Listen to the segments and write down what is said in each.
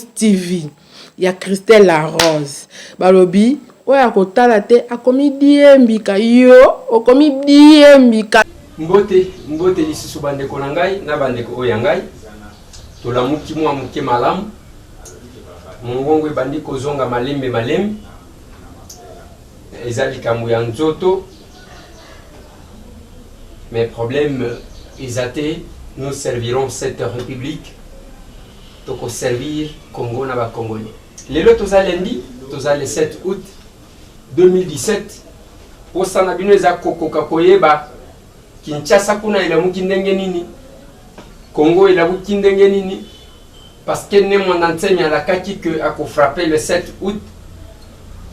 TV ya Christelle la Rose balobi oyo akotala te akomi diembika yo okomi diembika. Mbote mbote lisusu bandeko na ngai na bandeko oyo ya ngai, tolamuki mwa moke malamu, mongongo ebandi kozonga malembe malembe, eza likambo ya nzoto mais problème eza te, nous servirons cette république, toko servir Congo na ba Congolais. Lelo toza lundi, toza le 7 août 2017. Posa na bino eza kokoka koyeba Kinshasa kuna elamuki ndenge nini, Congo elamuki ndenge nini, parce que Ne Mwanda Nsemi alakaki que akofrappe le 7 août.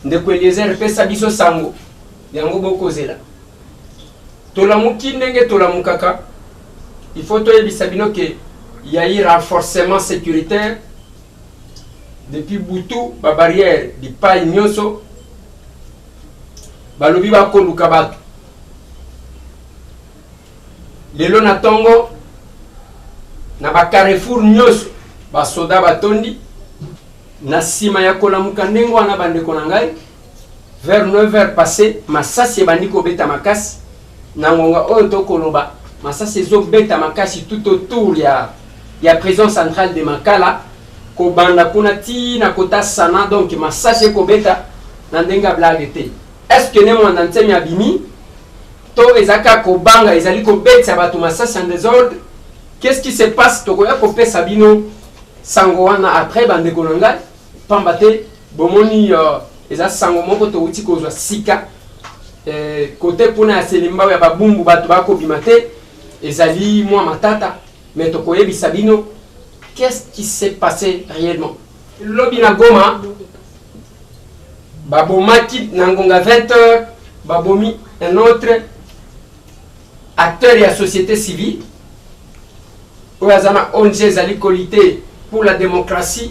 Ndeko Eliezer, pesa biso sango yango bokozela. Tolamuki ndenge tolamukaka, il faut toyebisa bino ke y a eu renforcement sécuritaire depuis butu, ba barrière bipai nyonso balobi bakoluka bato. Lelo na tongo na ba carrefour nyonso basoda batondi. Na nsima ya kolamuka ndenge wana, bandeko na ngai, vers 9 heures passé, masasi ebandi kobeta makasi. Na ngonga oyo tokoloba, masasi ezobeta makasi tout autour ya prison centrale de Makala, kobanda kuna ti na kota Sana. Donc masasi ekobeta na ndenge ya blague te. Est ce que Ne Mwanda Nsemi abimi to eza kaka kobanga ezali kobetisa bato masasi en désordre? Qu'est-ce qui se passe? Tokoya kopesa bino sango wana après, bandeko na ngai, pamba te bomoni eza sango moko towuti kozwa sika. Kote kuna ya Selembao ya Babumbu bato bakobima te, ezali mwa matata, mais tokoyebisa bino qu'est-ce qui s'est passé réellement. Lobi na Goma babomaki na ngonga 20 heures, babomi un autre acteur ya société civile oyo aza na ONG ezali kolutter pour la démocratie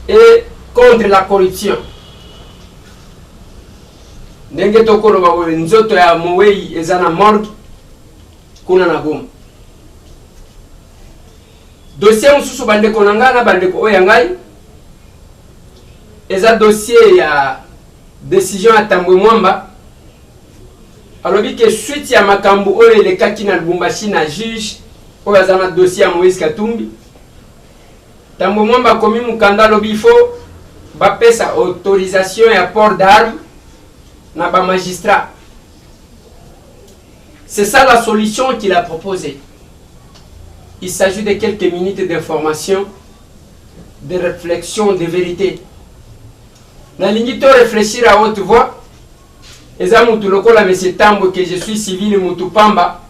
et contre la corruption. Ndenge tokoloba boye, nzoto ya mowei eza na morgue kuna na Goma. Dossier mosusu, bandeko na ngai na bandeko oyo ya ngai, eza dossier ya décision ya Tambwe Mwamba. Alobi ke suite ya makambo oyo elekaki na Lubumbashi na juge oyo aza na dossier ya Moïse Katumbi, Tambwe Mwamba akomi mokanda, alobi il faut bapesa autorisation ya port d'armes na bamagistrat. C'est ça la solution qu'il a proposée. Il s'agit de quelques minutes d'information, de réflexion, de vérité. Nalingi to réfléchir à haute voix. Eza mutu lokola monsieur Tambwe, que je suis civil, mutu pamba,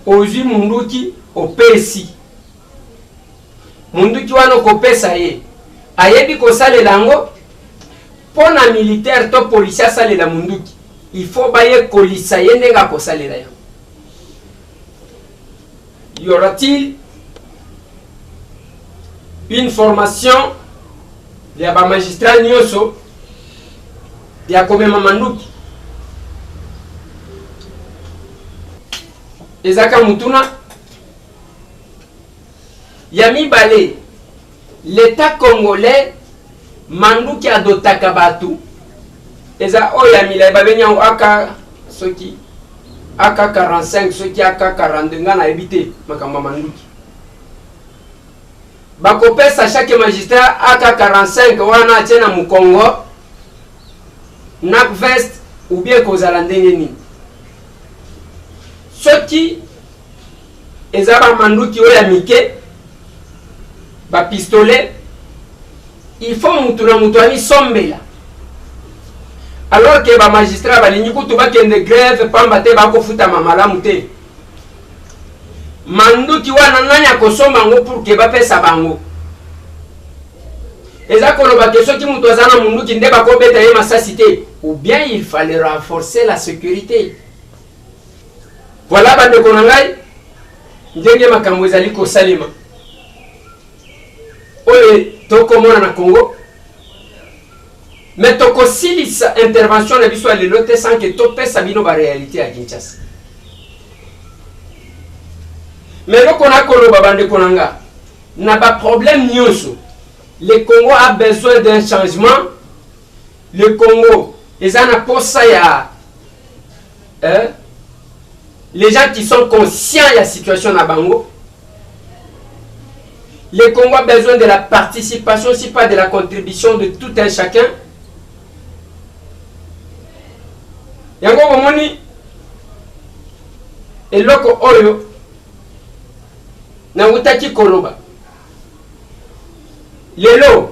ozwi munduki, opesi munduki wana, okopesa ye, ayebi kosalela yango? Mpo na militaire to policier asalela munduki, il faut bayekolisa ye ndenge akosalela yango. Y aura-t-il une formation ya bamagistrat nyonso ya komema manduki? Ezaka mutuna ya mibale. L'état congolais, manduki adotaka bato eza oyo ya milai, babengi yango AK, soki AK 45, soki AK 42, ngai nayebi te makambo ya manduki. Bakopesa chaque magistrat AK 45 wana atie na mokongo na veste ou bien kozala ndenge nini? Soki eza bamanduki oyo ya mike, bapistolet, il faut mutu na mutu amisombela, alors ke bamagistrat balingi kutu bakende grève pamba te bakofutama malamu te. Manduki wana, nani akosomba yango pour ke bapesa bango? Eza koloba ke soki moto aza na munduki nde bakobeta ye masasi te, ou bien il fallait renforcer la sécurité? Voilà, bandeko na ngai, ndenge makambo ezali kosalema oyo tokomona na Congo. Mais tokosilisa intervention na biso ya lelo te sans ke topesa bino baréalité ya Kinshasa. Mais eloko nakoloba, bandeko na nga, Na ba problème nyonso, le Congo a besoin d'un changement. Le Congo eza na posa ya hein? Les gens qui sont conscients ya situation na bango. Le Congo a besoin de la participation, si pas de la contribution de tout un chacun. Yango bomoni eloko oyo nawutaki koloba lelo,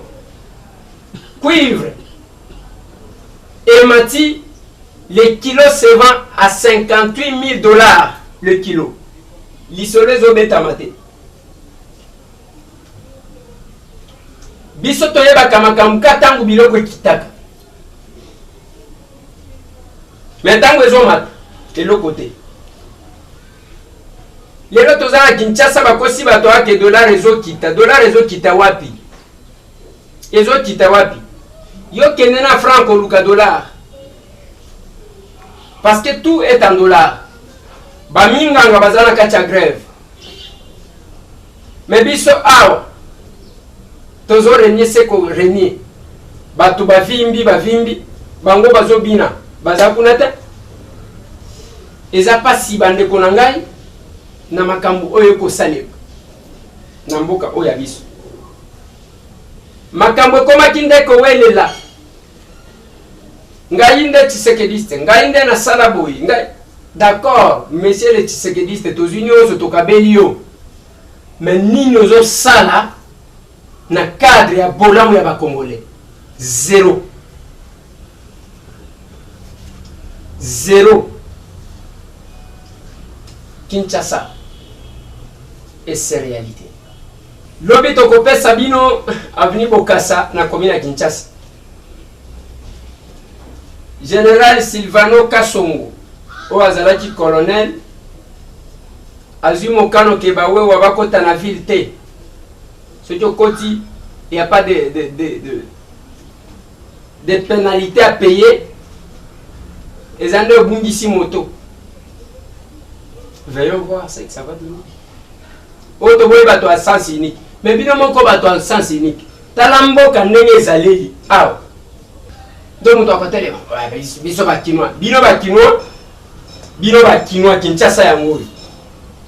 cuivre emati, le kilo se vend à 58 000 $ le kilo. Lisolo ezobetama te. Biso toyebaka makambo ka ntango biloko ekitaka, me ntango ezomata, eloko te. Lelo toza na Kinshasa, bakosi bato ake dollar ezokita. Dollar ezokita wapi? Ezokita wapi? Yo kende na franc koluka dollar, parce que tout est en dollar. Baminganga baza na kati ya grève, me biso awa tozorenie se korenie. Bato bavimbi, bavimbi, bango bazobina, baza kuna te. Eza mpasi, bandeko na ngai, na makambo oyo ekosalema na mboka oyo ya biso. Makambo ekomaki nde kowelela ngai nde tshisekediste, ngai nde nasala boye, ngai. D'accord, monsieur le tshisekediste, tozwi nyonso, tokabeli yo, me nini ozosala na cadre ya bolamu ya bacongolais? Zéro, zéro. Kinshasa et ses réalités. Lobi tokopesa bino avenue Bokasa na commune ya Kinshasa. Général Silvano Kasongo oyo azalaki colonel azwi mokano ke bawewa bakota na ville te. Soki okoti, y a pas de pénalité à payer, eza nde obungisi moto. Veillons voir ce que ça va donner. Oyo toboyi bato ya sens unique, mais bino moko bato ya sens unique, tala mboka ndenge ezaleli awa. Nde moto akotelema, biso bakinois, bino bakinois, bino bakinois. Kinshasa yango oyo,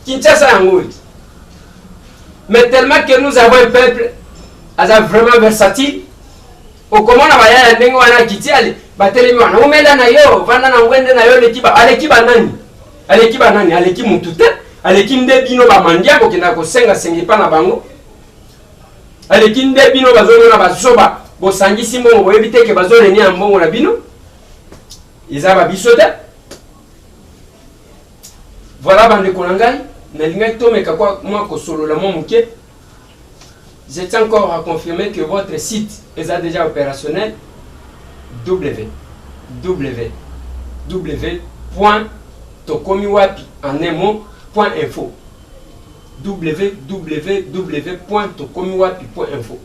Kinshasa yango oyo. Mais tellement que nous avons un peuple aza vraiment versatile, okomona baya ya ndenge wana akiti, ale batelemi wana, umela na yo, vanda na ngwende na yo. Aleki, aleki banani? Aleki banani? Aleki mutu te. Aleki nde bino bamandia kokenda kosengasenga epa na bango. Aleki nde bino bazomona bazoba, bosangisi mbongo, boyebi te ke bazorenia ya mbongo na bino, eza babiso te. Voilà, bandeko na ngai, nalingaki tomeka mwa kosolola mwa moke. Je tiens encore à confirmer que votre site est déjà opérationnel, www tokomi wapi en un mot point info, www tokomi wapi info.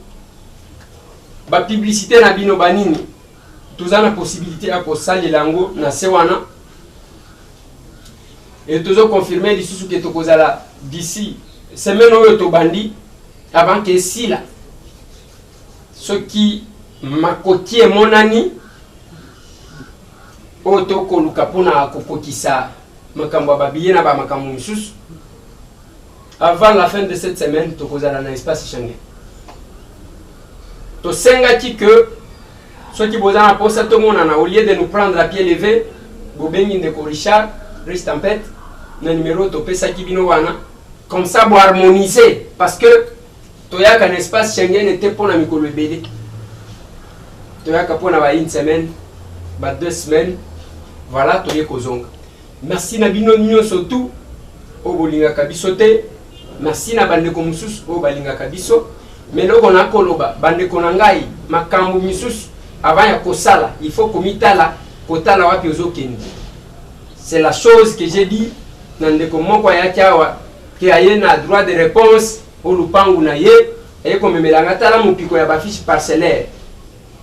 Bapublicité na bino banini, toza na possibilité ya kosalela yango na se wana. E tozoconfirme lisusu ke tokozala d'ici semaine oyo tobandi, avant ke esila, soki makoki emonani oyo tokoluka mpona kokokisa makambo ya babiye na bamakambo mosusu, avant la fin de cette semaine tokozala na espace Schengen. Tosengaki ke soki boza na posa tomonana, au lieu de nous prendre à pied levé, bobengi ndeko Richard Rich Tempête na numéro topesaki bino wana, comme ça boharmoniser, parce que toyaka na espace Schengen te mpo na mikolo ebele, toyaka mpo na ba une semaine, ba 2 semaines, voilà, toye kozonga. Merci na bino nyonso tu oyo bolingaka biso te. Merci na bandeko mosusu oyo balingaka biso. Me eloko nakoloba, bandeko na ngai, makambo misusu avant ya kosala, il faut komitala, kotala wapi ozokende. C'est la chose que j'ai dit na ndeko moko ayaki awa ke aye na droit de réponse o lupangu na ye, aye komemela nga, tala mopiko ya bafiche parcellaire.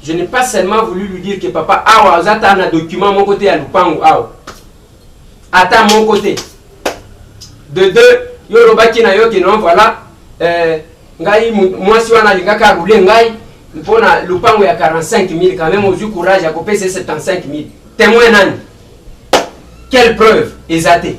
Je n'ai pas seulement voulu lui dire que papa, awa oza ta na document moko te ya lupangu awa, ata moko te. De deux, yo olobaki na yo ke non, voilà, Ngai mwasi wana alingaka aroule ngai mpo na lupango ya 45 000, quand même ozwi courage ya kopesa 75 000. Témoin nani? Quelle preuve? Eza te.